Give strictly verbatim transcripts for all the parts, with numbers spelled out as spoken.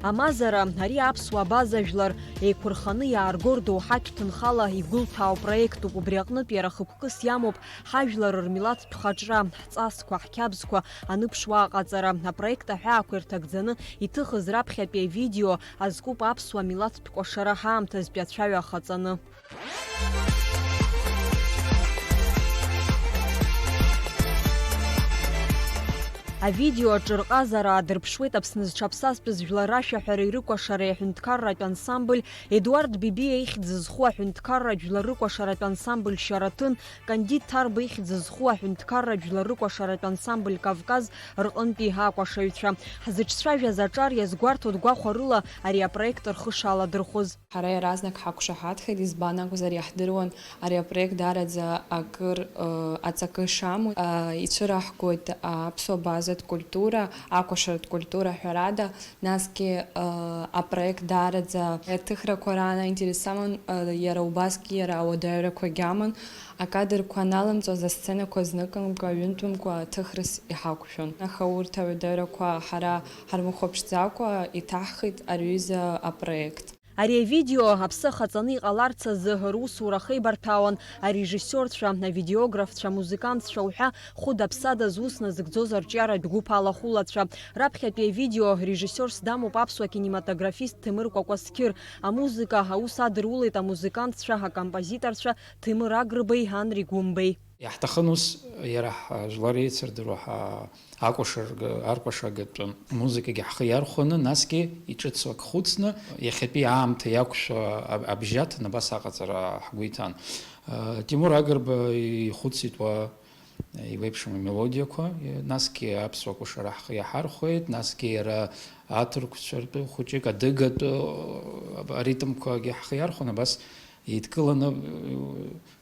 Амазара, ари аԥсуа абаза жәлар еиқәырханы иаарго рдоуҳатә ҭынхала игәылҭаау проектуп, убри аҟнытә иара хықәкыс иамоуп ҳажәлар рмилаҭтә хаҿра, ҳҵасқәа, ҳқьабзқәа аныԥшуа аҟаҵара. Апроект аҳәаақәа ирҭагӡаны иҭыхыз раԥхьатәи авидео азкуп аԥсуа милаҭтә кәашара ҳаамҭазтәи ацәаҩа ахаҵаны. Авидео аҿы рҟазара аадырԥшуеит Аԥсны зҽаԥсазтәыз жәлар рашәаҳәареи рыкәашареи аҳәынҭқарратә ансамбль, Едуард Бибиа ихьӡ зху аҳәынҭқарратә жәлар рыкәашаратә ансамбль Шьараҭын, Кандид Ҭарба ихьӡ зху аҳәынҭқарратә жәлар рыкәашаратә ансамбль Кавказ рҟынтәи акәашаҩцәа. Ҳзыҿцәажәаз аҿар иазгәарҭоит гәахәарыла ари апроект рхы шаладырхәыз. Ҳара иаразнак ҳақәшаҳаҭхеит, избан акәзар, иаҳдыруан ари апроект даараӡа акыр, ы, аҵакы шамоу. Ы, ицәыраҳгоит аԥсуа базатә культура, акәашаратә культура ҳәарада, насгьы, ы, апроект даараӡа аҭыхрақәа раан аинтерес аман, ы, иара убасгьы иара ауадаҩрақәагьы аман. Акадрқәа аналымҵуаз асценақәа зныкымкәа, ҩынтәымкәа ҭыхрас иҳақәшәон. Аха урҭ ауадаҩрақәа ҳара ҳармыхәаԥшӡакәа иҭаҳхит ари аҩыза апроект. Ари авидео аԥсы ахаҵаны иҟаларц азы русура ахеибарҭәаауан арежиссиорцәа, авидеографцәа, амузыкантцәа уҳәа хәыда-ԥсада зус назыгӡоз арҿиаратә гәыԥ алахәылацәа. Раԥхьатәи авидео режиссиорс дамоуп аԥсуа кинематографист Ҭемыр Кәакәасқьыр. Амузыка аус адырулеит амузыкантцәа, акомпозиторцәа Ҭемыр Агрбеи Анри Гәымбеи. Иаҳҭахын ус иара ҳжәлар еицырдыруа, ҳа-, акәашарга-, аркәашагатә музыкагьы ҳхы иархәаны, насгьы иҿыцу ак хәыцны, иахьатәи аамҭа иақәшәо аб-, абжьы аҭаны абас аҟаҵара ҳгәы иҭан. Тимур Агрба ихәыцит уа иеиуеиԥшым амелодиақәа, насгьы аԥсуа кәашара ҳхы иаҳархәеит, насгьы иара аҭырқәцәа ртәы хәыҷык, адыгатәы аритмқәагьы ҳхы иархәон, абас еидкыланы,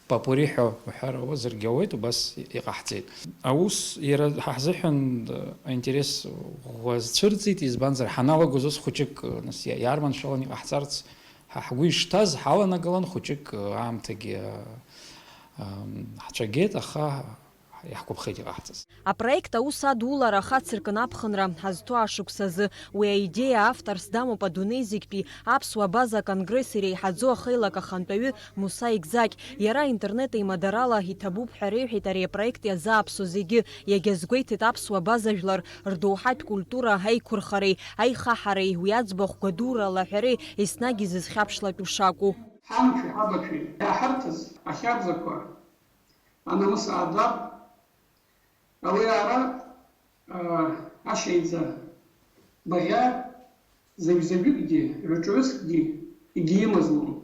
попури ҳәа уҳәар ауазаргьы ауеит, убас иҟаҳҵеит. Аус иара ҳа ҳзыҳәан аинтерес ӷәӷәа зцәырҵит, избанзар, ҳаналагоз ус хәыҷык, нас, иа-, иарманшәалан иҟаҳҵарц ҳа ҳгәы ишҭаз ҳаланагалан, хәыҷык аамҭагьы, ам, ҳцәагеит, аха иаҳгәаԥхеит иҟаҳҵаз. Апроект аус адулара ахацыркын аԥхынра ҳазҭо ашықәс азы. Уи аидеиа авторс дамоуп адунеи зегьтәи аԥсуа база конгресс иреиҳаӡоу ахеилак ахантәаҩы Муса Игзакь. Иара аинтернет еимадарала иҭабуп ҳәа реиҳәеит ари апроект иазааԥсо зегьы, иагьазгәеиҭеит аԥсуа база жәлар рдоуҳатә культура аиқәырхареи аихаҳареи, уи аӡбахә гәадурала аҳәареи еснагь изызхьаԥшлатәу шакәу. Ҳамчи ҳабацәеи иаҳарҭаз ахьабзақәа анамыс аадап, ауи аара, а, ашьаиӡа багъьа заҩ-заҩыкгьы, ҩаҿаҩыскгьы егьимазлон.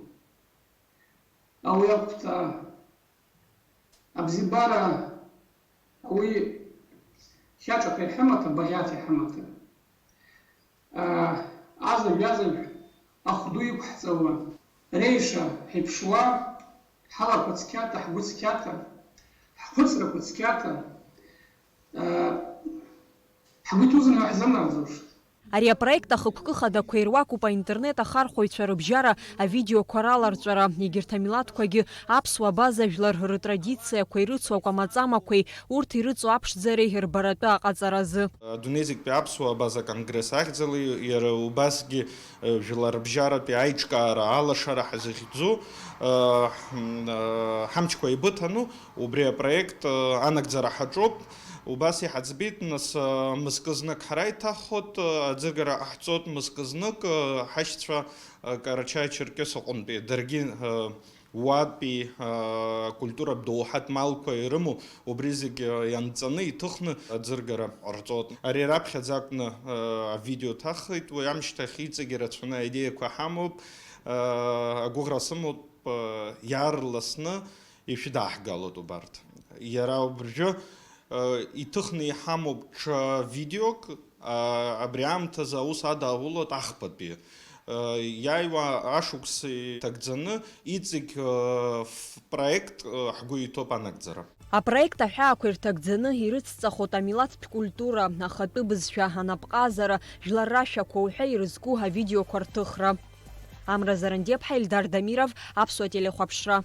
Ауи акәта, абзибара, ауи хьаҿақәа иҳамаҭа, багъьаҭа иҳамаҭа. Азажә-азажә ахәду иқәҳҵауа, реиша ҳиԥшуа, ҳалақәа цқьата, ҳгәы цқьата, ҳхәыцрақәа цқьата, ҳгәы иҭоузар ҳзымнаӡошт. Ари апроект ахықәкы хадақәа ируакуп аинтернет ахархәаҩцәа рыбжьара авидеоқәа раларҵәара, егьырҭ амилаҭқәагьы аԥсуа база жәлар рытрадициақәеи рыцу акәамаҵамақәеи, урҭ ирыҵоу аԥшӡареи рбаратәы аҟаҵаразы. Адунеи зегьтәи аԥсуа абаза конгресс ахьӡала иара убасгьы, э, жәларбжьаратәи аиҿкаара алашара ҳзыхьӡу, э, ҳм-, э, ҳамчқәа еибыҭану убри апроект, э, анагӡара ҳаҿуп. Убас иҳаӡбеит, нас, э, мызкы знык ҳара иҭаҳхот, э, аӡыргара ҟаҳҵот мызкы знык, э, ҳашьцәа, э, Карачаи-Черкес аҟынтәи даргьы, э, уатәи, а, культуратә доуҳатә малқәа ирымоу, убри зегь, а, ианҵаны, иҭыхны аӡыргара ҟарҵот. Ари раԥхьаӡа акәны, а, авидео ҭаххеит, уи амшьҭахь иҵегь ирацәаны аидеиақәа ҳамоуп, а, агәыӷра сымоуп, а, иаарласны ишәыдааҳгалоит убарҭ. Иара убыржәы, а, иҭыхны иҳамоуп ҽа видеок, А, абри аамҭазы аус адаҳулоит ахԥатәи. А, иааиуа ашықәс иҭагӡаны иҵегь, а, ф-, проект, а, ҳгәы иҭоуп анагӡара. Апроект аҳәаақәа ирҭагӡаны ирыцҵахоит амилаҭтә культура, ахатәы бызшәа, анапҟазара, жәлар рашәақәа уҳәа ирызку авидеоқәа рҭыхра. Амра Зарандиаԥҳа, Ельдар Дамиров, Аԥсуа телехәаԥшра.